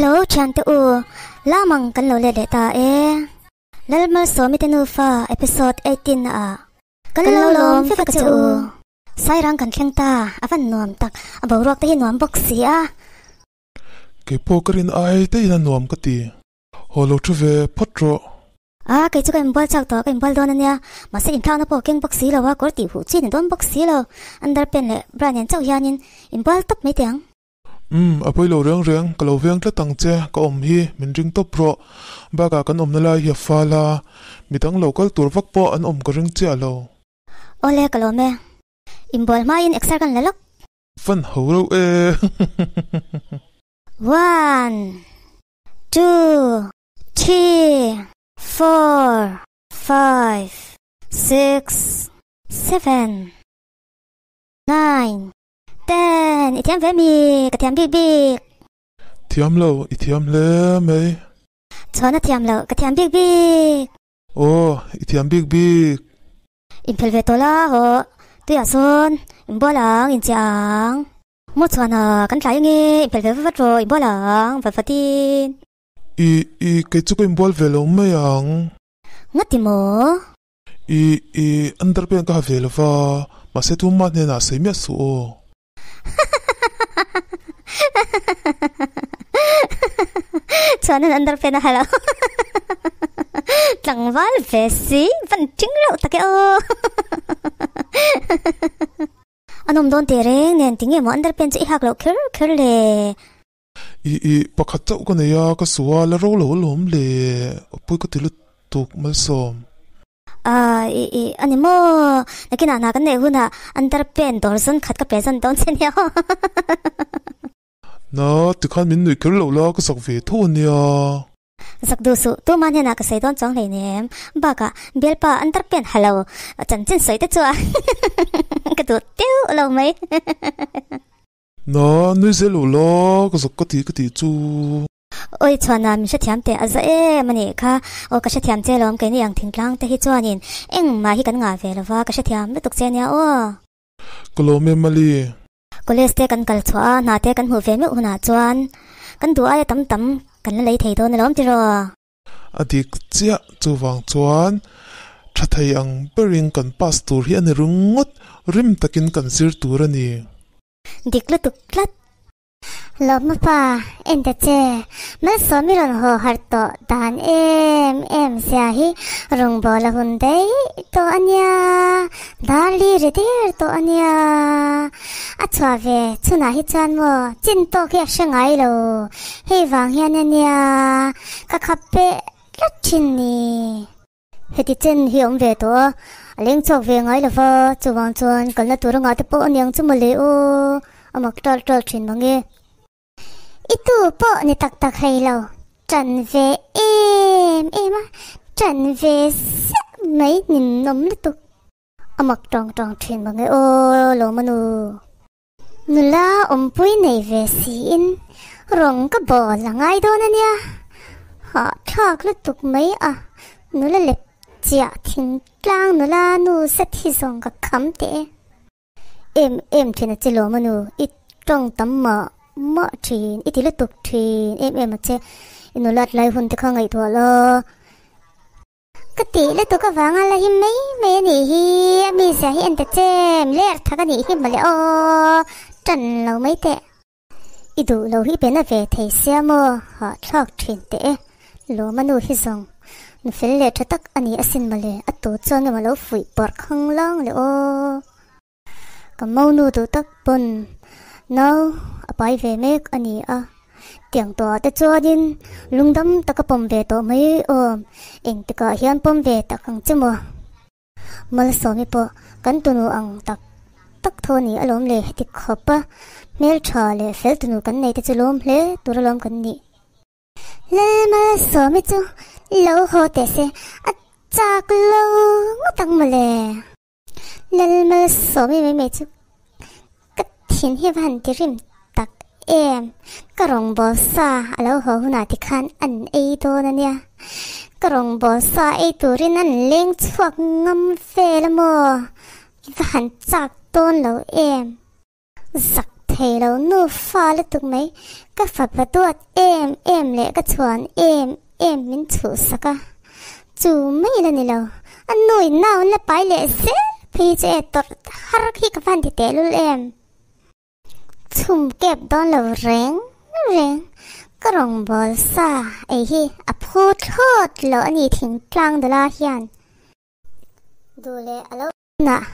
Hello thiante u, lamang kan lo let leh ta e. Lalmalsawmi te nufa episode 18 ah kan lo lawm vek a che u. Sairang kan thleng ta, a van nuam tak, a boruak te hi nuam bawk si a. Keipawh ka rin ai te in a nuam ka ti. Haw lo thu ve phawt rawh. A, kei chu ka inbual chak tawh, ka inbual dawn a nia. Mahse inthlakna pawh keng bawk si lo a, kawr tih huh chin a dawn bawk si lo. Underpant leh bra nen chauh hianin inbual tawp mai teh ang. Umm, a pawi lo reng reng, ka lo veng tlat ang che, ka awm hi min ring tawp rawh. Bakah kan awmna lai hi a fal a, midang lo kal tur vak pawh an awm ka ring chiah lo. Awle, ka lawm e. Inbual hmain exer kan la lawk. Fan ho reuh e. One, two, three, four, five, six, seven, nine, ten I thiam ve mi? Ka thiam bik bik. Thiam lo, i thiam hle mai. Chhuan a thiam lo, ka thiam bik bik. Aw, i thiam bik bik. Inphel ve tawh la haw, tuiah sawn inbual ang, inchiah ang. Maw chuan a, kan tlai ange, inphel ve vat rawh, inbual ang, vat vatin. I, i, kei chu ka inbual ve lo mai ang. Ngati maw? I, i, underpant ka ha ve lo va, mahse tumah hnenah sawi miah suh aw. Chuan an underpant a ha lo. Tlangval ve si, van ting reuh tak e aw. A nawm dawn teh reng nen tinge maw underpant chu i hak loh kher kher le. I i pakhat chauh ka nei a, ka suh a la ro lo alawm le, pui ka ti lutuk malsawm. A i i a ni maw? Nakinah hna kan neih hunah underpant dawr zawn khat ka pe zawn dawn che nia aw. Na, tikhan min nuih kher loh la, ka zak ve tho a nia. Zak duh suh, tuma hnenah ka sawi dawn chuang hleinem. Bakah, bialpa underpant ha lo, chanchin sawi te chu a ka duh teuh lo mai. Na, nui zel lo la, ka zak ka ti ka tih chu. Awi chhuana min hrethiam teh a za em a nih kha. Aw ka hrethiam che lawm keini ang thingtlang te hi chuanin engmah hi kan ngah ve lova ka hrethiam lutuk che nia aw. Ka lawm em Ali. College te kan kal chhuah a hna te kan hmuh ve meuh hunah chuan kan duh aia tam tam kan la lei thei dawn alawm tiraw. A dik chiah chuvang chuan tha thei ang berin kan pass tur hi a ni ringawt rim takin kan zir tur a ni. Dik lutuk tlat. Lawmma pa, en ta che, Malsawmi rawn haw harh tawh dan em em zia hi rawngbâwl a hun daih tawh a nia, dar li ri der tawh a nia. A chhuah ve chhunah hi chuan maw chin tawk hi a hre ngai lo, hei vang hian a nia ka khap peh tlat thin ni. Heti chen hi awm ve tawh a, a leng chhuak ve ngai lo va, chuvang chuan kalna tur a ngah te pawh a niang chu mawle aw, a mak ṭal ṭal ṭhin mang e. I tu pawh ni tak tak hlei lo, ṭan ve em em a, ṭan ve ziah mai ninawm lutuk. A mak ṭawng ṭawng ṭhin mang e aw, Lawmanu. Nula awmpui nei ve siin rawng ka bawl a ngai dawn a nia. Hahthlak lutuk mai a, nula lep chiah thingtlang nula nu zet hi zawng ka kham teh e. Em em thin a che lawm a nu, i tawng tam mah mah thin, i ti lutuk thin em em a che, i nulat lai hun te kha ngaihtuah la. Ka tih lutuk avanga la him mai mai a nih hi, a mizia hi en ta chem ler thak a nih hi mawle aw, tan lo mai teh. I duh lo hi bena ve thei sia maw, hahthlak thin teh e, lawma nu hi zawng nu fel leh tha tak a ni asin mawle, a tu chuan emaw lo fuih pawrh khang lang le aw. Ka monu duh tak pawn nau a pai ve mek a ni a, tiang tawhah te chuanin lungdam taka pawm ve tawh mai awm, engtikah hian pawm ve tak ang che maw? Malsawmi pawh kan tunu ang tak tak tho a ni alawm le, heti khawp a hmeltha leh fel tunu kan nei te chu lawm hle tur alawm kan nih. Lalmalsawmi chu lo haw teh se a chak lo ngawt ang mawle. Lalmalsawmi mai mai chu ka thin hi va han ti rim tak em. Ka rawngbâwl sa a lo haw hunah tikhan an ei dawn a nia. Ka rawngbâwl sa ei turin an leng chhuak ngam vel a maw? Va han chak dawn lo em. Zak thei. thei lo nufa lutuk mai, ka fapa duat em em leh ka chhuan em em min chhuhsak a, chu mai la ni lo, a nu in nau an la pai leh zel phei chu e tawrh har khi ka van ti tehlul em. Chhum kep dawn lo reng reng, ka rawngbâwl sa ei hi a phu thlawt lo a ni thingtlang dawla hian. Duh leh a lo hunah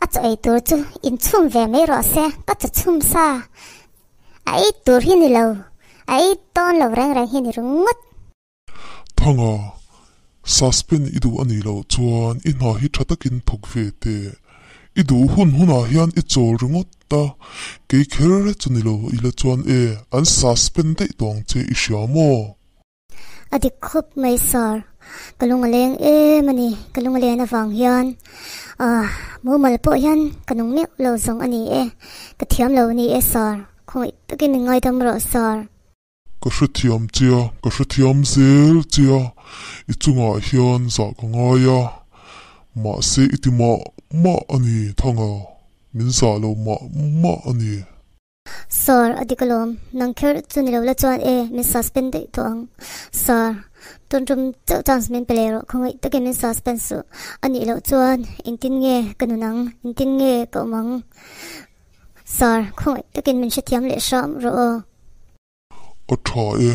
a chaw ei tur chu inchhum ve mai rawh se, ka chaw chhum sa a ei tur hi ni lo, a ei dawn lo reng reng hi ni ringawt. Thanga, suspend i duh a nih loh chuan i hna hi tha takin thawk ve teh. I duh hun hunah hian i chawl ringawt a, kei kher chu ni lo ila chuan e, an suspend daih tawh ang che i hria maw? A dik khawp mai sir, ka lung a leng em a ni, ka lung a len avang hian ah mumal pawh hian ka nung meuh lo zawng a ni e, ka thiam lo a ni e sir, khawngaih takin min ngaidam rawh sir. Ka hrethiam che a, ka hrethiam zel che a, i chungah hian zah ka ngai a, mahse i ti mah mah a ni Thanga, min zah lo mah mah a ni. Sir, a dik alawm, nang kher chu ni lo la chuan e, min suspend daih tawh ang. Sir, tun tum chauh chance min pe leh rawh, khawngaih takin min suspend suh, a nih loh chuan engtin nge ka nun ang, engtin nge ka awm ang. Sir, khawngaih takin min hrethiam leh hram rawh aw. A tha e.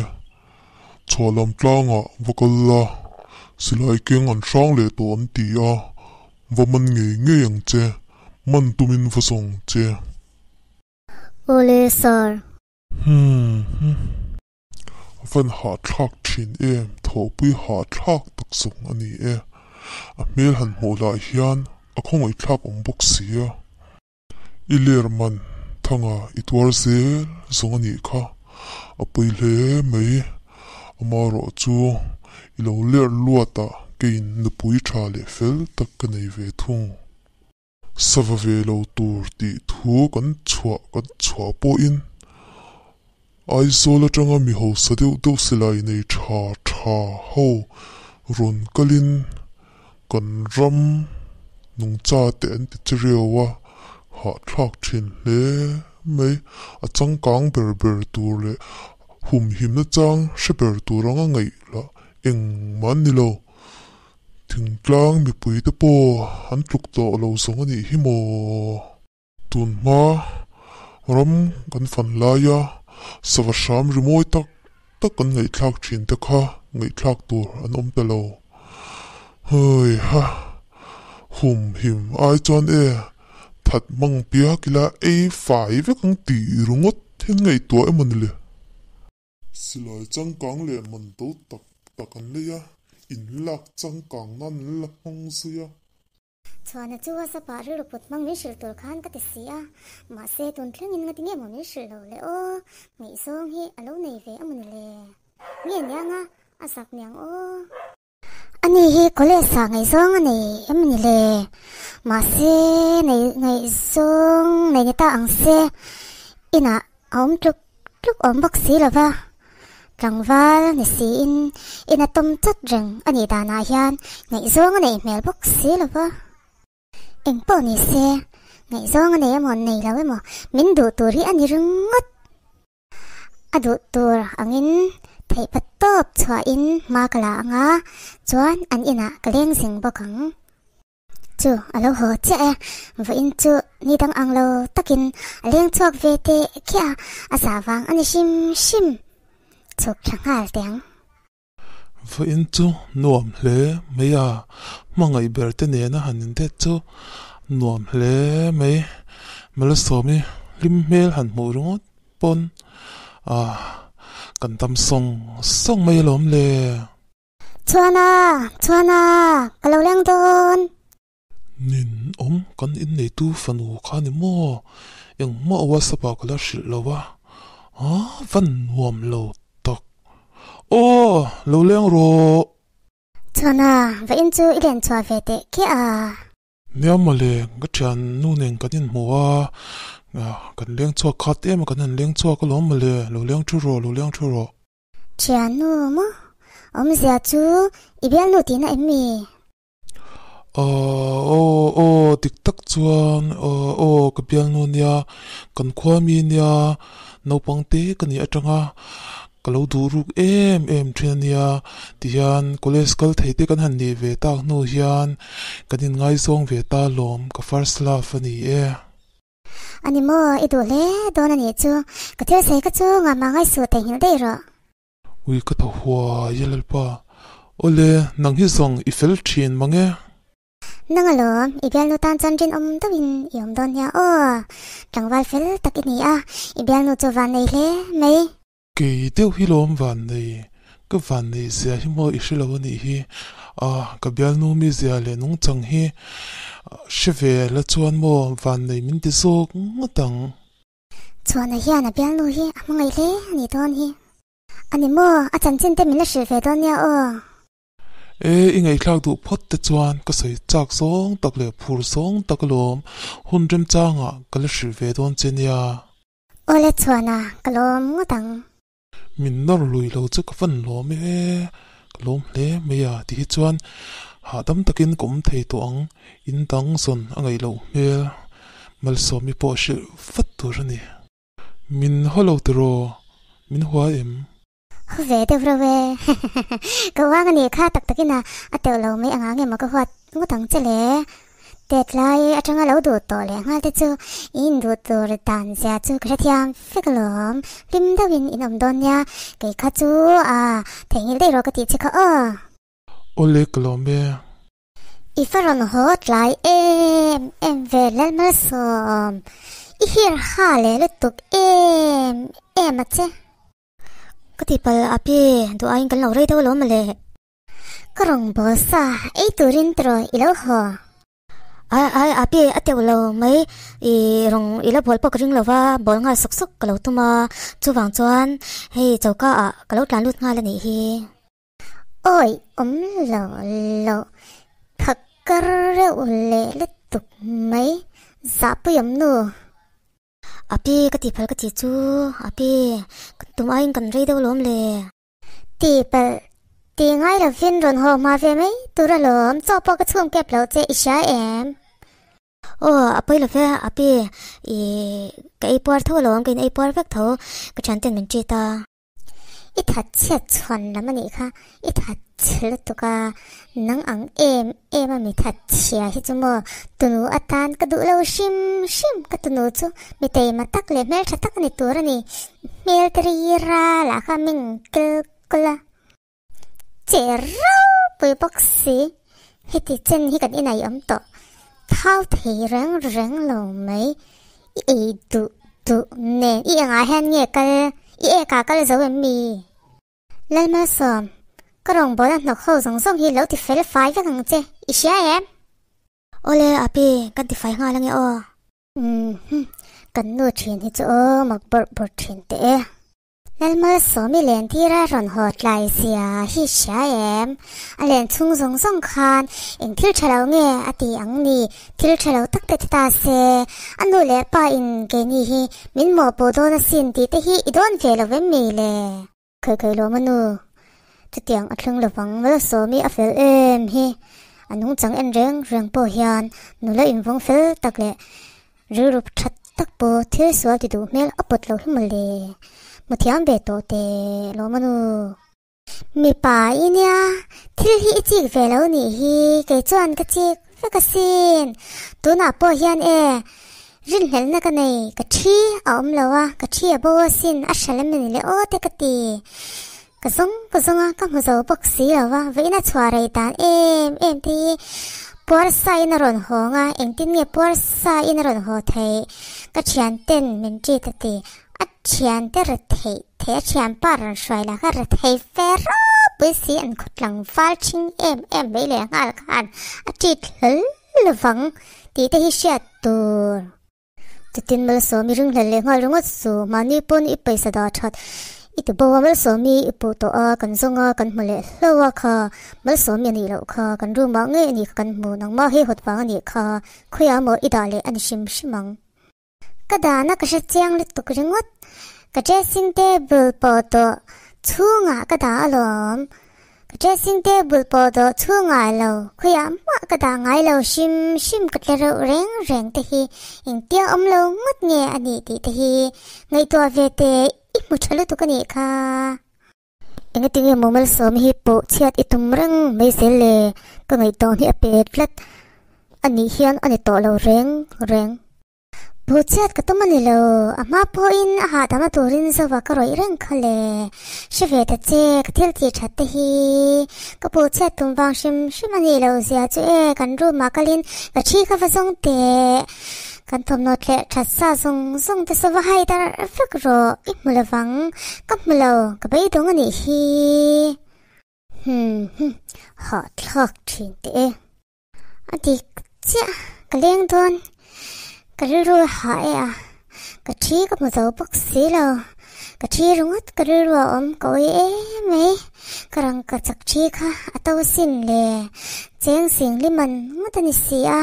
Chhuah lam tlangah va kal la, silai keng an hrang leh tawh an ti a, va man ngei ngei ang che, man tumin va zawng che. Awle sir. Hmm hmm. A van hahthlak thin em, thawhpui hahthlak tak zawng a ni e. A hmel han hmuh lah hian a khawngaihthlak awm bawk sia. I ler man thanga i tuar zel zawng a nih kha, a pawi hle mai. Amaherawh chu i lo ler luat a, keiin nupui tha leh fel tak ka nei ve thung. Sava ve lo tur tih thu kan chhuah kan chhuah pawhin Aizawl atanga mi hausa deuh deuh silai nei tha tha ho rawn kalin kan ram nungcha te an ti che riau a, hahthlak thin hle mai. A changkang ber ber tur leh humhimna chang hre ber tur anga ngaih lah engmah an ni lo. Thingtlang mipui te pawh an tluk tawh lo zawng a nih hi maw? Tun hma ram kan fan laia sava hram rimawi tak tak kan ngaihthlak thin te kha ngaihthlak tur an awm ta lo. Hei ha, hum him ai chuan e, that mang piak ila ei fai vek ang tih ringawt hian ngaihtuah emaw ni le? Silai changkang leh man to tak tak an lei a, inlak changkang nan an la hmang zui a. Chhuana chu WhatsApp ah rilru put hmang min hrilh tur khan ka ti si a, mahse tun thlengin ngati nge maw min hrilh lo le aw, ngaihzawng hi a lo nei ve a mawni le? Nge niang a, a zak niang aw. Ani hi college ah ngaihzawng a nei em ni le? Mahse nei ngaihzawng nei ni ta ang se, inah a awm tluk tluk awm bawk si lo va, tlangval ni siin in a tawm chat reng a nih danah hian ngaihzawng a neih hmel bawk si lo va. Eng pawh ni se, ngaihzawng a nei emaw nei lo emaw min duh tur hi a ni ringawt. A duh tur angin theihpa tawp chhuahin hma ka la ang a, chuan an inah ka leng zing bawk ang. Chu a lo haw chiah e, vawiin chu ni dang ang lo takin a leng chhuak ve teh khiah a, a zah vang a ni hrim hrim. Chhuk thla nghal teh ang. Vawiin chu nuam hle mai a, hmangaih ber te nena han indet chu nuam hle mai. Malsawmi hlim hmel han hmuh ringawt pawn ah kan tam sawng sawng mai alawm le. Chhuana! Chhuana! Ka lo leng dawn! Nin awm kan inneitu fanu kha ni maw? Engmah WhatsApp ah ka la hrilh lo a, aa va nuam lo tak. Aw! Lo leng rawh! Chhuana, va in chu i len chhuah ve teh khiah a. Nia mawle, ka thian nu nen kan inhmu a, kan leng chhuak khat em a, kan han leng chhuak alawm mawle, lo leng thu rawh, lo leng thu rawh. Thiannu maw? Awmzia chu i bialnu tihna em mi? Aw aw dik tak chuan aw ka bialnu nia kan khua mi nia naupang te ka nih atanga ka lo duh ruk em em thin a nia tihian college kal thei te kan han nih ve tak hnu hian kan inngaizawng ve ta lawm ka first love a ni e. A ni maw, i duh hle dawn a nih chu. Ka thil sawi kha chu ngahmah ngaihsuh theihnghilh daih rawh. Ui ka thaw huai a Lalpa. Awle, nang hi zawng i fel thin mang e. Nang alawm, i bialnu tan chuan rinawm deuhin i awm dawn nia aw. Tlangval fel tak i ni a, i bialnu chu van nei hle mai. Kei deuh hi lawm van nei, ka van nei zia hi maw i hre lo a nih hi. A, ka bialnu mi zia leh nungchang hi hre ve la chuan maw van nei min ti zawk ngawt ang. Chhuana hian a bialnu hi a hmangaih hle a nih dawn hi. A ni maw, a chanchin te min la hrilh ve dawn nia aw. E, i ngaihthlak duh phawt te chuan ka sawi chak zawng tak leh phur zawng tak alawm, hun remchangah ka la hrilh ve dawn che nia. Awle chhuana ka lawm ngawt ang. Min nawr lui lo chu ka van lawm e, ka lawm hle mai a ti hi chuan hahdam takin ka awm thei tawh ang, in dang zawn a ngaih loh hmel Malsawmi pawh hrilh vat tur a ni. Min haw lo tiraw? Min hua em? Haw ve deuh reuh e. Ka uang a nih kha tak takin a a teuh lo mai anga nge maw ka huat ngawt ang che le. Tet lai atanga lo duh tawh leh nghal te chu i induh tur dan zia chu ka hrethiam fek alawm. Hlim deuhin in awm dawn nia, kei kha chu a theihnghilh daih rawh ka tih che kha aw. Awle ka lawm e. I va rawn haw tlai em em ve Lalmalsawm, i hir ha leh lutuk em em a che. Ka ti palh a pi, duh aiin kan lo rei deuh alawm mawle. Ka rawn bawl sa, ei turin tiraw i lo haw. Ai ai a pi a teuh lo mai, i rawn i la bawl pawh ka ring lo va, bawl nghal sawk sawk ka lo tum a, chuvang chuan hei choka ah ka lo tlan lut nghal a nih hi. Awi awm lo lo, phakar reuh leh lutuk mai, zahpui awm nu. A pi ka tih phal ka tih chu a pi kan tum aiin kan rei deuh alawm le. Ti palh ti ngai lovin rawn haw hma ve mai tur alawm chaw pawh ka chhum kep loh che i hria em? Aw a pawi lo ve a pi i ka ei puar tho alawm ka in ei puar vek tho ka thian ten min treat a. I that chhiat chhuan lam a nih kha, i that chhe lutuk a, nang ang em em a mi that chhia hi chu maw tunu atan ka duh lo hrim hrim, ka tunu chu mi teima tak leh hmeltha tak a ni tur a ni, hmel te ri ral ah kha ming kil kul a, che ropui bawk si, heti chen hi kan inai awm tawh, thau thei reng reng lo mai, i ei duh duh nen i engah hian nge kal i ekah kal zo em mi? Lalmalsawm, ka rawngbawla hnawk ho zawng zawng hi lo ti fel fai vek ang che, i hria em? Awle api, kan ti fai nghal ange aw. Umm, kan nu thin hi chu aw mak bawrh bawrh thin teh e. Lalmalsawmi lentira rawn haw tlai zia hi hria em? A len chhung zawng zawng khan eng thil tha lo nge a ti ang ni? Thil tha lo tak te ti ta se, a nu leh pa in keini hi min mawhpawh dawn asin tih te hi i dawn ve lo vem mi le? Khawi khawi lawm a nu, chutiang a thleng lovang Malsawmi a fel em hi? A nungchang en reng reng pawh hian nula invawng fel tak leh Rilru tha tak pawh thil sual ti duh hmel a pawt lo hi mawle. Hmu thiam ve tawh teh lawm a nu. Mipa i nia, thil hi i chik ve lo nih hi, kei chuan ka chik vek asin. Tunah pawh hian e, rinhlelhna ka nei, ka thi a awm lo a, ka thi a bo asin, a hral em ni le aw te ka ti. Ka zawng ka zawng a, ka hmu zo bawk si lo va, vawiin a chhuah rei dan em em te hi puar sa in a rawn hawng a, engtin nge puar sa in a rawn haw theih? Ka thian ten min treat a ti, a thian te ra theih theih a thian pa rawn hruai lah kha ra thei fe ropui si an khaw tlangval thing em em mai leh nghal khan a treat hlawl lovang tih te hi hriat tur. Chutin Malsawmi ringhlel leh nghal ringawt chu mahni pawn i paisa dah that i ti bo a, Malsawmi i puh tawh a, kan zawng a, kan hmu leh hlo a kha, Malsawmi a nih loh kha, kan room ah ngei a nih kha kan hmu, nangmah hei hawt vang a nih kha, khawiah maw i dah leh a ni hrim hrim ang. Ka dahna ka hre chiang lutuk ringawt, ka dressing table pawh tawh chhungah ka dah alawm. Ka dressing table pawh dawh chhungah lo, khawiah mah ka dah ngai lo hrim hrim ka tle reuh reng reng te hi engtia awm lo ngawt nge a nih tih te hi ngaihtuah ve teh i hmu tha lutuk a nih kha. Engatinge maw Malsawmi hi pawh chhiat i tum reng mai zel le, ka ngaihtuah hi a pe tlat a nih hian a ni tawh lo reng reng. Pawh chhiat ka tum a ni lo, a hma pawhin a hahdamna turin zova ka rawih reng kha le. Hre ve ta che, ka thil tih that te hi ka pawh chhiat tum vang hrim hrim a nih loh zia chu e, kan room ah kalin ka thi kha va zawng teh. Kan thawmhnaw thleh that sa zawng zawng te saw va hai dar vek rawh, i hmu lovang, ka hmu lo, ka beidawng a nih hi. Hmm hmm, hahthlak thin teh e. A dik chiah, ka leng dawn, ka rilru a hah e a, ka thi ka hmu zo bawk si lo, ka thi ringawt ka rilru a awm ka ui em mai, ka rangka chak thi kha a to sin le, cheng sing liman ngawt a ni si a,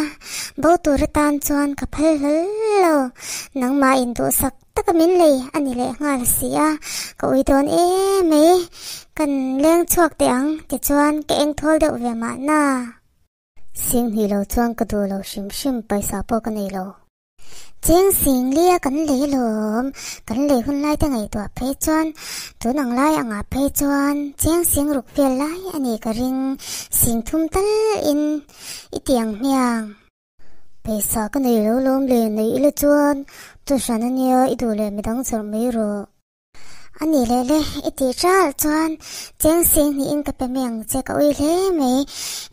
bo tur atan chuan ka phal hlawl lo, nangmah induhsak taka min lei a ni leh nghal si a, ka ui dawn em mai, kan leng chhuak teh ang tichuan ka eng thawl deuh ve mahna. Sing hnih lo chuan ka duh lo hrim hrim paisa pawh ka nei lo. Cheng sing lia kan lei lawm, kan lei hun lai te ngaihtuah phei chuan tun ang lai angah phei chuan cheng sing ruk vel lai a nih ka ring, sing thum tal in i ti ang hmiang. Paisa ka nei lo lawm le, nei ila chuan chu hran ania i duh leh midang chawrh mai rawh. A ni leh le, i tih ṭalh chuan cheng sing hnihin ka pe mai ang che ka ui hle mai.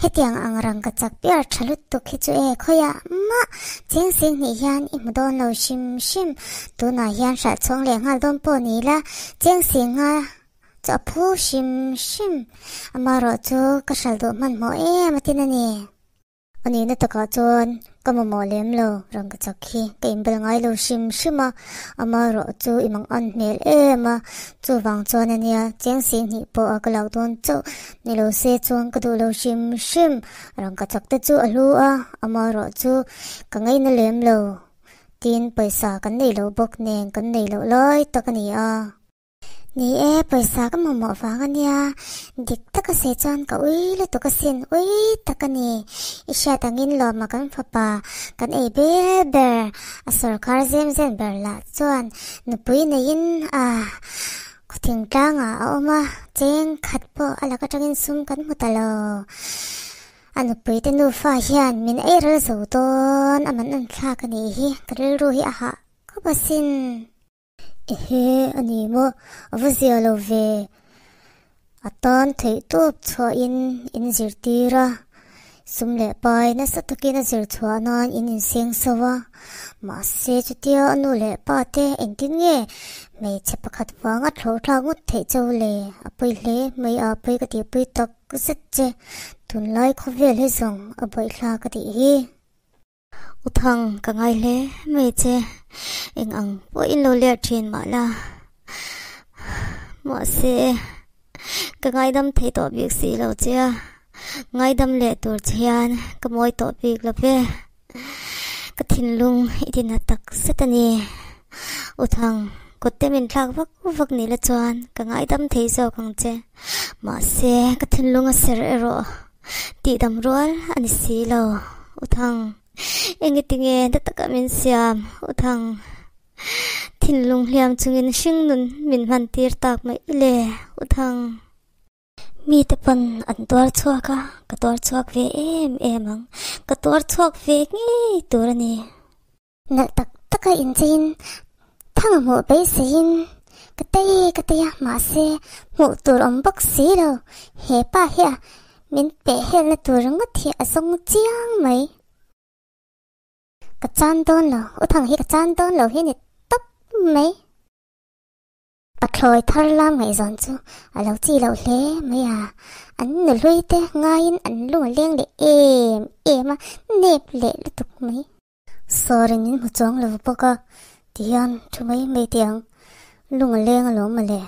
Hetiang ang rang ka chak piar ṭha lutuk hi chu e, khawiah mah cheng sing hnih hian i hmu dawn lo hrim hrim. Tunah hian hralh chhuang leh nghal dawn pawh ni la, cheng sing nga chu a phu hrim hrim. Amaherawhchu ka hralh duh hmanhmawh em a tin a ni. A nihna takah chuan ka mamawh lem lo, rangkachak hi ka inbel ngai lo hrim hrim a, amaherawh chu i mang an hmel em a, chuvang chuan a nia, cheng sih hnih pawh a ka lak dawn chauh ni lo se chuan ka duh lo hrim hrim, rangkachak te chu a hlu a, amaherawh chu ka ngaina lem lo, tin pawisa kan nei lo bawk nen kan nei loh lai tak a ni a. Ni e, pawisa ka mamawh vang a nia, dik taka sawi chuan ka ui lutuk asin, ui tak a ni. I hriat angin lawma kan fapa kan ei ber ber, a sawrkar zem zem ber lah chuan nupui neiin a khawthing tlangah a awm a, cheng khat pawh a lak atangin sum kan hmu ta lo. A nupui te nufa hian min ei ral zo dawn a man an thlak a nih hi, ka rilru hi a hah khawp asin. Ehe, a ni maw? A va zia lo ve. A tan theih tawp chhuahin in zirtir a, sum leh pai nasa takin a zir chhuah nan in inseng so a. Mahse, chutia a nu leh pa te engtin nge hmeichhe pakhat vanga thlawh thlak ngawt theih cho le? A pawi hle mai a, pawi ka tihpui tak zet che. Tunlai khawvel hi zawng a bawihhla ka tih hi. U Thang, ka ngai hle mai che, eng ang pawhin lo ler thin mah la, mahse ka ngaidam thei tawh bik si lo che a, ngaidam leh tur che hian ka mawi tawh bik lo ve, ka thinlung i tina tak zet a ni. U Thang, kut te min thlak vak vak ni la chuan ka ngaidam thei zawk ang che, mahse ka thinlung a ser erawh. Tihdam rual a ni si lo, U Thang. Enge tinge na taka min siam, U Thang. Thinlung hliam chungin hringnun min hman tir tak mai le, U Thang. Mite pawn an tuar chhuak a, ka tuar chhuak ve em em ang. Ka tuar chhuak ve ngei tur a ni. Nalh tak taka incheiin thang a hmuh beiseiin ka tei ka tei a, mahse hmuh tur awm bawk si lo. He pa hi a min peh helna tur ringawt hi a zawng chiang mai. Ka chan dawn lo, u thang hi ka chan dawn lo hi a ni tawp mai. Pathlawi thar lam ngaihzawn chu a lo chi loh hle mai a, an nuhlui te ngaiin an lung a leng leh em em a, nep leh lutuk mai. Sawrin min hmu chuang lo bawk a, tihian thu mai mai teh ang, lung a leng alawm mawle,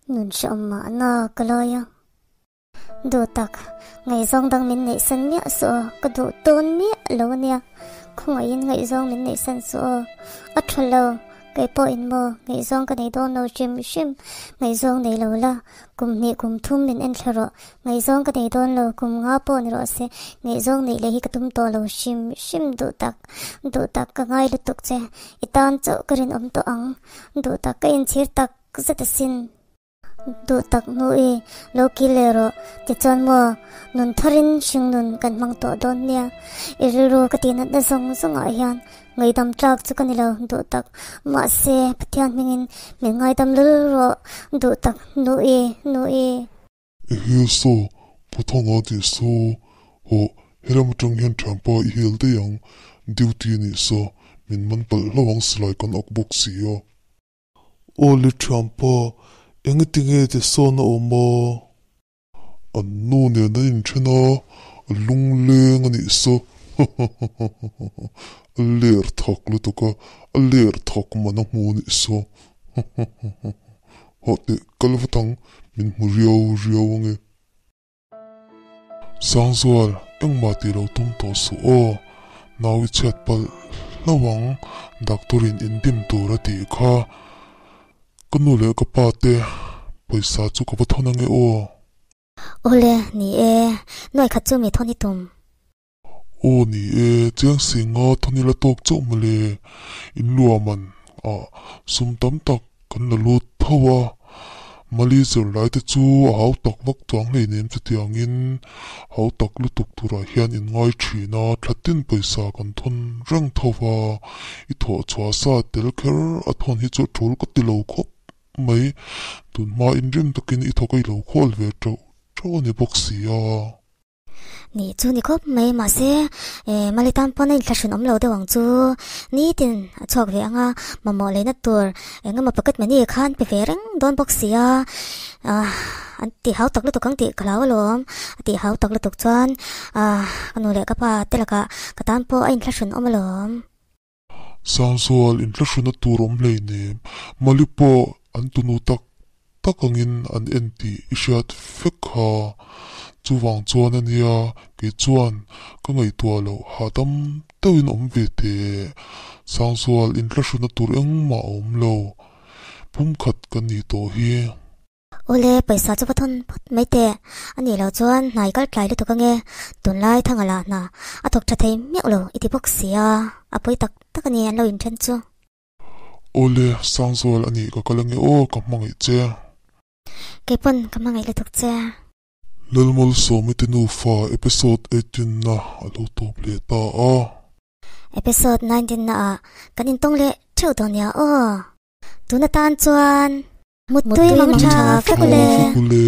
nun hrehawm mahna ka lai a. Duh tak, ngaihzawng dang min neihsan miah suh aw, ka duh tawn miah lo ania, khawngaihin ngaihzawng min neihsan suh aw, a tha lo. Kei pawhin maw ngaihzawng ka nei dawn lo hrim hrim, ngaihzawng nei lo la, kum hnih kum thum min en thla rawh, ngaihzawng ka nei dawn lo, kum nga pawh ni rawh se, ngaihzawng neih leh hi ka tum tawh lo hrim hrim duh tak, duh tak ka ngai lutuk che, i tan chauh ka rinawm tawh ang, duh tak ka inchhir tak zet asin. Duh tak hnu i lo kil leh rawh, tichuan maw nun tharin hringnun kan hmang tawh dawn nia. I rilru ka tihnatna zawng zawngah hian ngaidam tlak chu ka ni lo duh tak. Mahse, Pathian hmingin min ngaidam lul rawh duh tak hnu i, hnu i. Ehe saw, Phuthanga tih saw, hawh, helam atang hian thianpa i hel daih ang, duty a nih saw, min man palh hlauh ang silai kan ak bawk si a. Aw le thianpa, engati nge ti sawn a awm a? An nu nen an inthen a, a lungleng a nih saw. A ler thak lutuk a, a ler thak man a hmu a nih saw. Hawh teh, kal vat ang, min hmu riau riau ange. Sangzual, engmah tih lo tum tawh suh aw. Nau i chhiat palh hlauh ang, doctor in indim tur a tih kha. Ka nu leh ka pa te pawisa chu ka va thawn ange aw. Awle, ni e, nuai khat chu mi thawn i tum. Aw ni e, chiang singa thawn ila tawk chauh mawle. In luaman ah sum tam tak kan la lut tho a, Mali zirlai te chu a hau tak vak chuang hleinem chutiangin hau tak lutuk turah hian in ngai thin a, thla tin pawisa kan thawn reng tho va, i thawh chhuah sa tel kher a thawn hi chu a tul ka ti lo khawp mai, tunhma inrim takin i thawk a i lo khawl ve teuh teuh a ni bawk si a. Ni chu ni khawp mai mahse eh mali tan pawn a inthlahrun awm lo deuh ang chu nitin a chhuak ve ang a mamawh leina tur eng emaw packet many khan pe ve reng dawn bawk si a ah an ti hau tak lutuk ang tih ka hlau alawm a tih hau tak lutuk chuan ah ka nu leh ka pa te lakah ka tan pawh a inthlahrun awm alawm. Sangzual inthlahruna tur awm hleinem, Mali pawh an tunu tak tak angin an en tih i hriat vek kha. Chuvang chuan a nia, kei chuan ka ngaihtuah loh hahdam deuhin awm ve teh. Sangzual inthlahruna tur engmah a awm lo, pumkhat ka ni tawh hi. Awle, pawisa chu va thawn phawt mai teh. A nih loh chuan hna i kal tlai lutuk ange, tunlai thanga lah hna a thawk tha thei miauh lo i ti bawk si a, a pawi tak tak a ni an lo inthen chu. Awle, Sangzual a nih ka kal ange aw, ka hmangaih che. Kei pawn ka hmangaih lutuk che. Lalmalsawmi te nufa episode 18 na a lo tawp leh ta a. Episode 19 na ah kan intawng leh theuh dawn nia aw. Tun atan chuan Muttui mang tha fek ule.